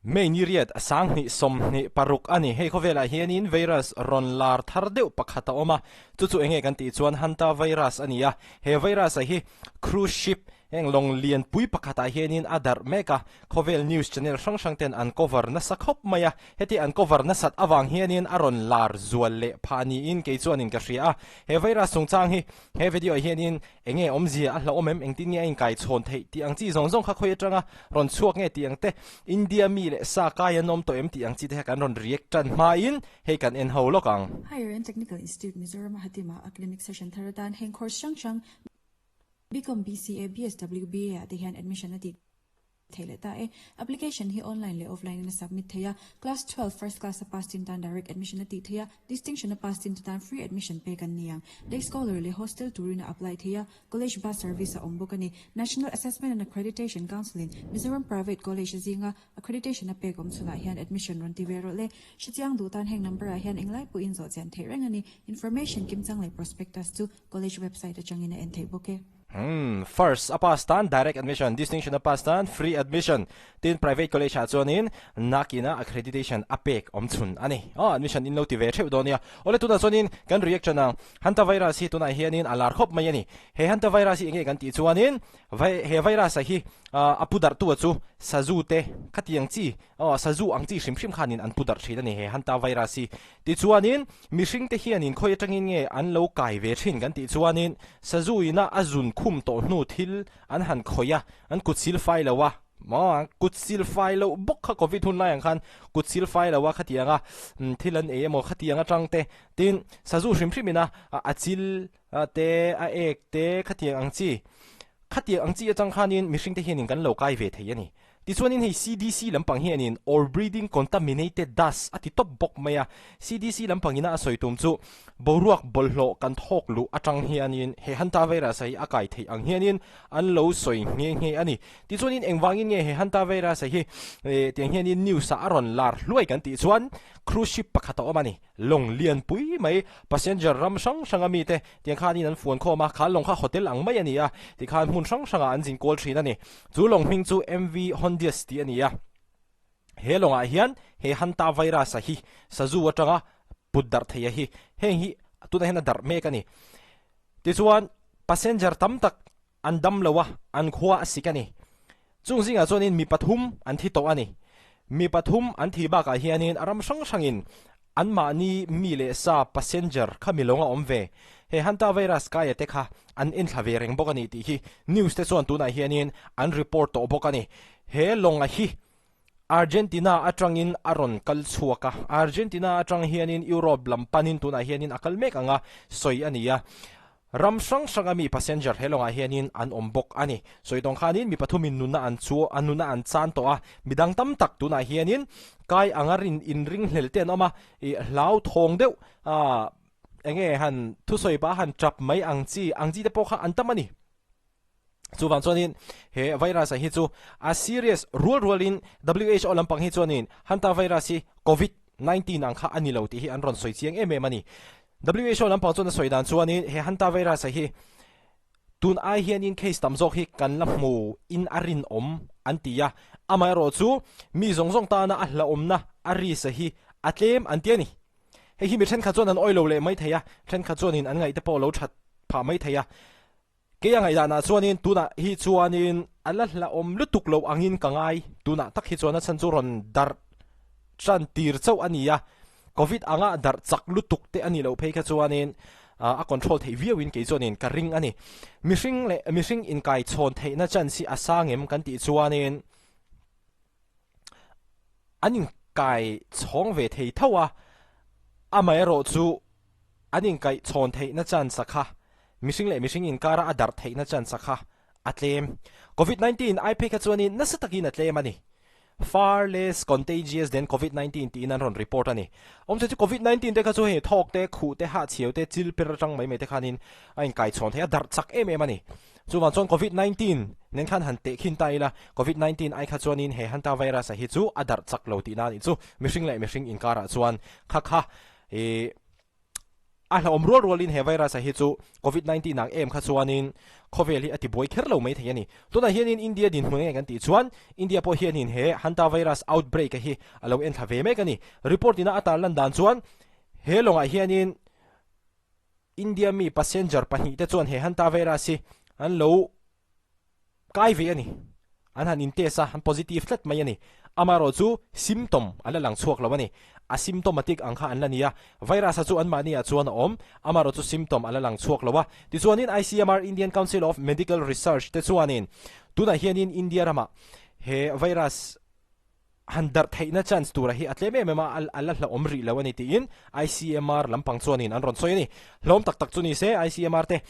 May ni riat 2026 a ni. Hei khawvelah hianin virus rawn lar thar deuh pakhat a awm a, chu chu enge kan tih chuan Hanta virus a ni a. He virus-a hi cruise ship heng lawng lianpui pakhatah hianin a darh mek a, khawvel news channel hrang hrang ten an cover nasa khawp mai a. Heti an cover nasat avang hianin a rawn lar zual leh phah niin kei chuanin ka hria a. He virus chungchang hi he video ah hianin Enge awmzia a hlauhawm em? Engtin nge a inkaichhawn theih tih ang chi zawng zawng kha khawi atanga rawn chhuak nge tih ang te, India mi leh sa kai an awm tawh em tih ang chi te kha kan rawn react tan hmain hei kan en ho lawk ang. Higher and Technical Institute Mizoram a hatima academic session thar atan heng course hrang hrang BCom, BCA, BSW, BA ah te hian admission a tih theih leh ta e. Application hi online leh offline in a submit theih a, Class 12 first class a pass chin tan direct admission a tih theih a, distinction a pass chin te tan free admission pek an ni ang. Day scholar leh hostel turin a apply theih a, college bus service a awm bawk a ni. National Assessment and Accreditation Council in Mizoram Private College zinga accreditation a pek awm chhunah hian admission rawn ti ve rawh le. Hrechiang duh tan heng number ah hian englai pawhin zawh chian theih reng a ni. Information kimchang leh prospectus chu college website atangin a en theih bawk e. Umm first a pass tan direct admission, distinction a pass tan free admission, tin private college ah chuanin nakina accreditation a pek awm chhun a ni. Aw admission in lo ti ve theuh dawn nia. Awle tunah chuanin kan reaction ang Hantavirus hi tunah hianin a lar khawp mai a ni. He Hantavirus hi enge kan tih chuanin Vai he virus a hi a pu darh tu a chu sazu te khatiang chi aw sazu ang chi hrim hrim khanin an pu darh thin a ni he hanta virus hi. Tichuanin mihring te hianin khawi atangin nge an lo kai ve thin kan tih chuanin sazu ina a zun khum tawh hnu thil an han khawih a, an kut sil fai lo a, maw an kut sil fai loh bawk kha covid hun lai ang khan kut sil fai lo a khatianga thil an ei emaw khatiang atang te tin sazu hrim hrim ina a chil A te, a ek te, khatiang ang chi. Khatiang ang chi atang khanin mihringte hianin kan lo kai ve thei a ni. Tichuanin hei CDC lampang hianin or breathing contaminated dust a ti tawp bawk mai a. CDC lampangina a sawi tum chu boruak bawlhhlawh kan thawk luh atang hianin he hantavirus hi a kai theih ang hianin an lo sawi nghe nghe a ni. Tichuanin engvangin nge he hantavirus hi tiang hianin news ah a rawn lar hluai kan tih chuan cruise ship pakhat a awm a ni. Lawng lian pui mai, passenger ram hrang hranga mite tiang khanin an fuan khawm a, kha lawng kha hotel ang mai a ni a, tikhan hmun hrang hrangah an zin kawl thin a ni. Chu lawng hming chu MV Hondius tih a ni a. He lawngah hian he Hanta virus-a hi sazu atanga put darh thei a hi, heng hi tunah hian a darh mek a ni. Tichuan, passenger tam tak an dam lo a, an khua a sik a ni. Chung zingah chuanin mi pathum an thi tawh a ni. Mi pathum an thi bakah hianin a ram hrang hrangin anmahni mi leh sa passenger kha mi lawng a awm ve. He hantavirus kaia te kha an enthla ve reng bawk a ni tih hi news te chuan tunah hianin an report tawh bawk a ni. He lawnga hi Argentina atangin a rawn kal chhuak a, Argentina atang hianin Europe lam panin tunah hianin a kal mek ang a sawi a ni a. Ram hrang hranga mi passenger he lawngah hianin an awm bawk a ni. Sawi tawng khanin mi pathumin nunna an chu a nunna an chan tawh a, midang tam tak tunah hianin kai anga rin inringhlel te an awm a, ih hlauthawng deuh ah enge han thusawi pah han tap mai ang chi ang chi te pawh kha an tam a ni. Chuvang chuanin he virus ah hi chu a serious rual rualin WHO lampang hi chuanin hanta virus hi covid 19 ang kha a ni lo tih hi an rawn sawi chiang em em a ni. WHO lampang chuan a sawi dan chuanin he hanta virus ah hi tun ai hianin case tam zawk hi kan la hmu in a rinawm an ti a, amaherawh chu mi zawng zawng tana a hlauhawmna a risk hi a tlem an ti a ni. Hei hi mi thenkhat chuan an awih lo leh mai thei a, thenkhat chuanin an ngaihte pawh lo that phah mai thei a. Kei a ngaihdanah chuanin tunah hi chuanin a la hlauhawm lutuk lo angin ka ngai. Tunah tak hi chuan a chhan chu rawn darh tan tir chauh a ni a, Covid anga darh chak lutuk te a nih loh phei kha chuanin a control theih viauin kei chuanin ka ring a ni. Mihring leh mihring inkaichhawn theihna chance hi a sang em kan tih chuanin an inkai chhawng ve thei tho a, amaherawh chu an inkaih chhawn theihna chance a kha, mihring leh mihring inkara a darh theihna chance a kha a tlem. Covid 19 ai phei kha chuanin nasa takin a tlem a ni. Far less contagious than Covid 19 tiin an rawn report a ni. Awmze chu Covid 19 te kha chu hei thawk te, khuh te, hahchhiau te, chil per atang mai mai te khanin a inkaichhawn thei a, darh chak em em a ni. Chuvang chuan Covid 19 nen khan han teh khin ta ila, Covid 19 ai kha chuanin he hantavirus-a hi chu a darh chak lo tihna a nih chu. Mihring leh mihring inkarah chuan kha kha ih. A hlauhawm rual rualin he virus a hi chu Covid 19 ang em kha chuanin khawvel hi a tibuai kher lo mai thei a ni. Tunah hianin India dinhmun nge kan tih chuan India pawh hianin he hantavirus outbreak a hi a lo enthla ve mek a ni. Report ina a tarlan dan chuan he lawngah hianin India mi passenger pahnihte chuan he hantavirus hi an lo Kai ve a ni. An han in test a, an positive tlat mai a ni. Amaherawh chu symptom an la lang chhuak lo a ni. Asymptomatic ang kha an la ni a, virus a chu anmahni ah chuan a awm, amaherawh chu symptom a la lang chhuak lo a. Tichuanin ICMR, Indian Council of Medical Research, te chuanin tunah hianin India ramah he virus han darh theihna chance tura hi a tlem em em a, a la hlauhawm rih lo a ni tiin ICMR lampang chuanin an rawn sawi a ni. Hlauhawm tak tak chu ni se ICMR te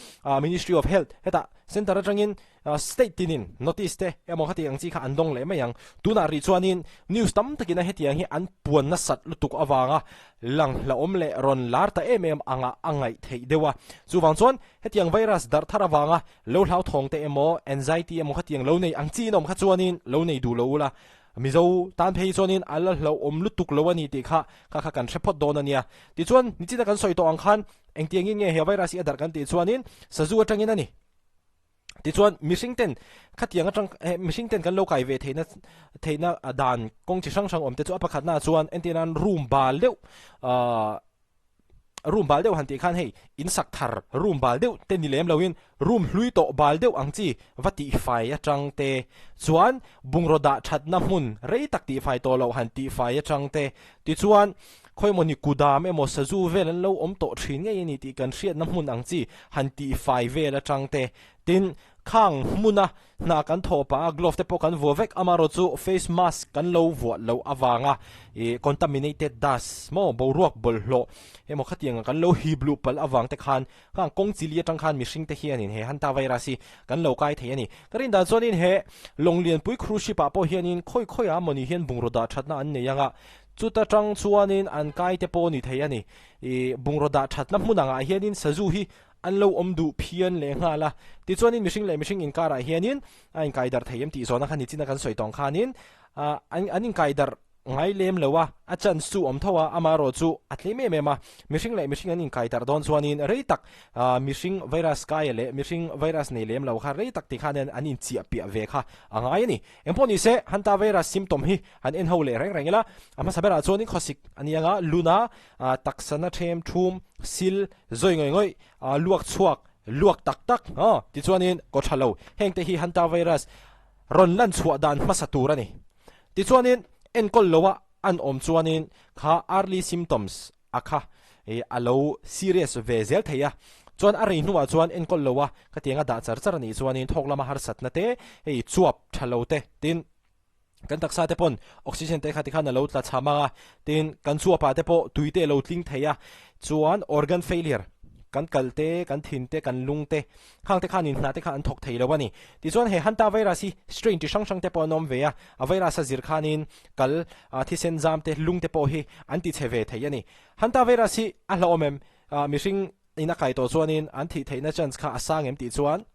Ministry of Health hetah Centre atangin State tinin notice te emaw khati ang chi kha an dawng leh mai ang. Tunah rih chuanin news tam takin a hetiang hi an puan nasat lutuk avanga lang hlauhawm leh rawn lar ta em em anga a ngaih theih deuh a. Chuvang chuan hetiang virus darh thar avanga lo hlauthawng te emaw anxiety emaw khatiang lo nei ang chi in awm kha chuanin lo nei duh lo ula Mizo tan phei chuanin a la hlauhawm lutuk lo a ni tih kha kha kha kan hre phawt dawn a nia. Tichuan, nichina kan sawi tawh ang khan engtiangin nge he virus hi a darh kan tih chuanin sazu atangin a ni. Tichuan, mihring ten khatiang atang eh mihring ten kan lo kai ve theihna theihna dan kawng chi hrang hrang awm te chu a pakhatnaah chuan entirnan room bal deuh ahh room bal deuh han tih khan hei in sak thar room bal deuh te ni lem loin room hlui tawh bal deuh ang chi va tihfai atang te chuan bungraw dah thatna hmun rei tak tihfai tawh loh han tihfai atang te tichuan khawimawni kudam emaw sazu vel an lo awm tawh thin ngei a ni tih kan hriatna hmun ang chi han tihfai vel atang te tin khang hmuna Hna kan thawh pah a, glove te pawh kan vuah vek, amaherawh chu face mask kan lo vuah loh avanga ih contaminated dust maw boruak bawlhhlawh emaw khatiang kan lo hip luh palh avang te khan khang kawng chi li atang khan mihring te hianin he hantavirus hi kan lo kai thei a ni. Ka rin dan chuanin he lawng lianpui cruise ship ah pawh hianin khawi khawi ah mawni hian bungraw dah thatna an nei anga chuta tang chuanin an kai te pawh ni thei a ni. Ih bungraw dah thatna hmun angah hianin sazu hi An lo awm duh phian leh nghal a. Tichuanin mihring leh mihring inkarah hianin a inkai darh thei em tih zawhna kha nichina kan sawi tawng khanin an an inkai darh ngai lem lo a, a chance chu awm tho a, amaherawh chu a tlem em em a. Mihring leh mihring an inkai darh dawn chuanin rei tak mihring virus kaia leh mihring virus nei lem lo kha rei tak tikhan an inchiah piah ve kha a ngai a ni. Engpawh ni se, Hanta virus symptom hi han en ho leh reng reng ila, a hmasa berah chuanin khawsik a ni anga, luna, taksana them thum, sil, zawi ngawih ngawih, luak chhuak, luak tak tak, tichuanin kaw tha lo, hengte hi Hanta virus rawn lan chhuah dan hmasa tur a ni. Tichuanin enkawl loa an awm chuanin kha early symptoms a kha a lo serious ve zel thei a, chuan a rei hnuah chuan enkawl loa khatianga dah char char a nih chuanin thawk lama harsatna te, hei chuap tha lo te tin kan taksa te pawn oxygen te kha tikhan a lo tla chham ang a, tin kan chuapah te pawh tui te a lo tling thei a, chuan organ failure kan kal te, kan thin te, kan lung te khang te khan in hna te kha an thawk thei lo a ni. Tichuan he Hanta virus hi strain chi hrang hrang te pawh an awm ve a, a virus a zir khanin kal thisen zam te, lung te pawh hi an ti chhe ve thei a ni. Hanta virus hi a hlauhawm em? Mihring in a kai tawh chuanin an thih theihna chance kha a sang em tih chuan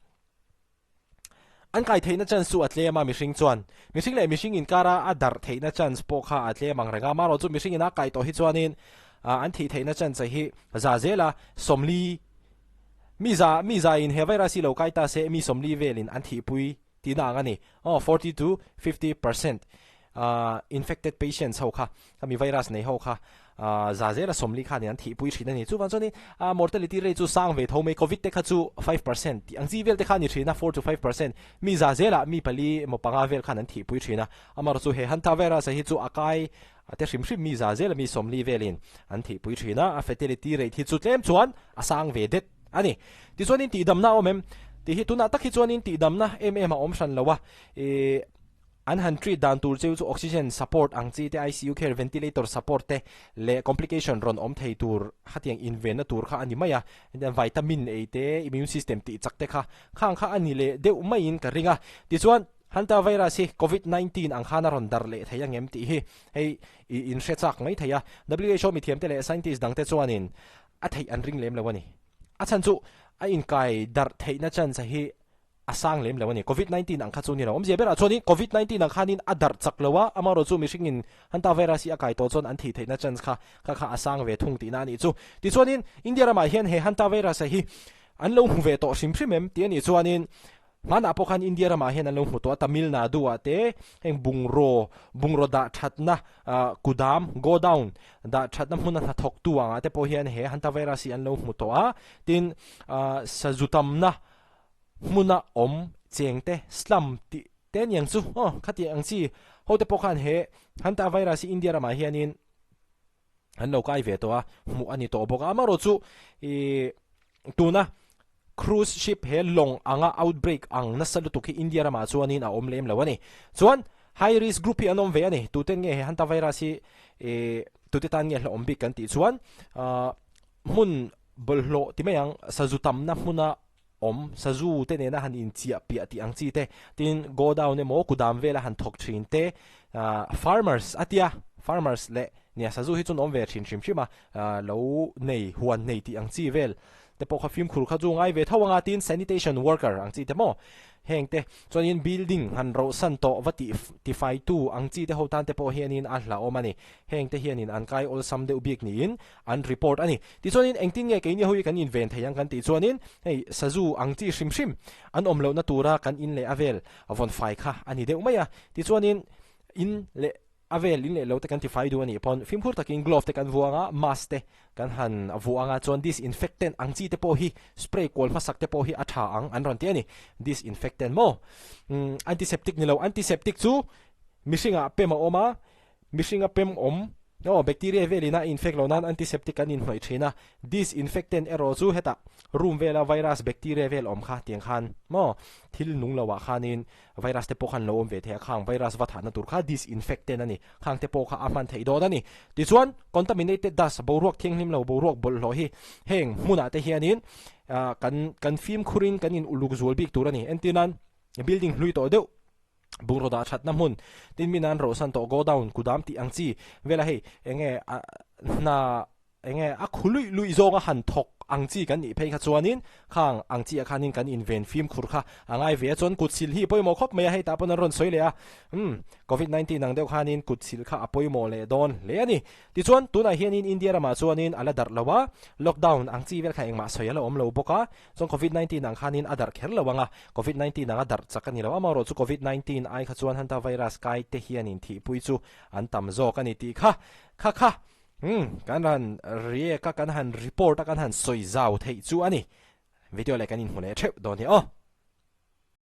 An kai theihna chance chu a tlem a, mihring chuan. Mihring leh mihring inkara a darh theihna chance pawh kha a tlem ang reng a, amaherawh chu mihring ina kai tawh hi chuanin an thih theihna chance hi za zela 40 mi za mi za in he virus hi lo kai ta se mi 40 velin an thihpui tihna ang a ni. Aw 40 to 50% infected patients ho kha khami virus nei ho kha za zela 40 khanin an thihpui thin a ni. Chuvang chuanin mortality rate chu sang ve tho mai covid te kha chu 5% tih ang chi vel te kha a ni thin a 4 to 5% mi za zelah mi pali emaw panga vel khan an thihpui thin a. Amaherawh chu he hantavirus hi chu a kai te hrim hrim mi za zela mi 40 velin an thihpui thin a, a fatality rate hi chu tlem chuan a sang ve det a ni. Tichuanin tihdamna a awm em? Tih hi tunah tak hi chuanin tihdamna em em a awm hran lo a, ih an han treat dan tur cheu chu oxygen support ang chi te, ICU care, ventilator support te leh complication rawn awm thei tur khatiang invenna tur kha a ni mai a, vitamin ei te, immune system tih chak te kha khang kha a ni leh deuh maiin ka ring a. Tichuan Hantavirus hi Covid 19 ang khan a rawn darh leh thei angem tih hi hei i inhre chak mai thei a, WHO mithiamte leh scientist dangte chuanin a theih an ring lem lo a ni. A chhan chu a inkai darh theihna chance hi. A sang lem lo a ni. Covid 19 ang kha chu ni lo. Awmzia berah chuanin Covid 19 ang khanin a darh chak lo a, amaherawh chu mihringin hanta virus hi a kai tawh chuan an thih theihna chance kha kha kha a sang ve thung tihna a nih chu. Tichuanin India ramah hian he hanta virus a hi an lo hmu ve tawh hrim hrim em tih a nih chuanin hmanah pawh khan India ramah hian an lo hmu tawh a, Tamil Nadu ah te heng bungraw bungraw dah thatna kudam, godown, dah thatna hmuna hnathawktu angah te pawh hian he hanta virus hi an lo hmu tawh a, tin sazu tamna hmuna awm cheng te slum tih te aniang chu aw khati ang chi ho te pawh khan he hanta virus hi India ramah hianin an lo kai ve tawh a hmuh a ni tawh bawk a amaherawh chu ih tuna cruise ship he lawng anga outbreak ang nasa lutuk hi India ramah chuanin a awm lem lo a ni chuan high risk group hi an awm ve a ni tuten nge he hanta virus hi ih tute tan nge hlauhawm bik kan tih chuan ah hmun bawlhhlawh ti mai ang sazu tamna hmuna awm, sazu te nena han inchiah piah tih ang chi te, tin godown emaw kudam vela han thawk thin te, farmers a tia, farmers leh nia sazu hi chu an awm ve thin hrim hrim a, lo nei, huan nei tih ang chi vel te pawh kha fimkhur kha chu ngai ve tho anga tin sanitation worker ang chi te maw heng te chuanin building han rohsan tawh va tih tifaitu ang chi te ho tan te pawh hianin a hlauhawm a ni, heng te hianin an kai awlsam deuh bik niin an report a ni. Tichuanin engtin nge keini ho hi kan inven thei ang kan tih chuanin hei sazu ang chi hrim hrim an awm lohna tura kan in leh a vel vawn fai kha a ni deuh mai a. Tichuanin in leh a vel in leh lo te kan tifai duh a nih pawn fimkhur takin glove te kan vuang a, mask te kan han vuah ang a, chuan disinfectant ang chi te pawh hi spray kual hmasak te pawh hi a tha ang an rawn ti a ni. Disinfectant maw? Umm antiseptic ni lo, antiseptic chu mihringah pem a awm a, Mihringa pem awm, aw, bacteria velin a infect loh nan antiseptic kan inhnawih thin a, disinfectant erawh chu hetah room vela virus, bacteria vel awm kha tiang khan maw thil nung loah khanin virus te pawh khan lo awm ve thei a, khang virus va thahna tur kha disinfectant a ni, khang te pawh kha a hman theih dawn a ni. Tichuan contaminated dust, boruak thianghlim lo, boruak bawlhhlawh hi heng hmunah te hianin kan kan fimkhurin kan in uluk zual bik tur a ni, entirnan building hlui tawh deuh, Bungraw dah thatna hmun, tin min an rohsan tawh godown, kudam tih ang chi vela hei enge a hna enge a khu luih luih zawnga han thawk ang chi kan nih phei kha chuanin khang ang chi ah khanin kan inven fimkhur kha a ngai ve a chuan kut sil hi a pawimawh khawp mai a hei tah pawn an rawn sawi leh a umm covid 19 ang deuh khanin kut sil kha a pawimawh leh dawn hle a ni tichuan tunah hianin India ramah chuanin a la darh lo a lockdown ang chi vel kha engmah sawi a la awm lo bawk a. Chuan Covid 19 ang khanin a darh kher lo ang a, Covid 19 ang a darh chak a ni lo. Amaherawhchu Covid 19 ai kha chuan hanta virus kai te hianin thihpui chu an tam zawk a ni tih kha kha kha umm kan han react a, kan han report a, kan han sawi zau theih chu a ni. Video leh kan inhmu leh theuh dawn hi aw.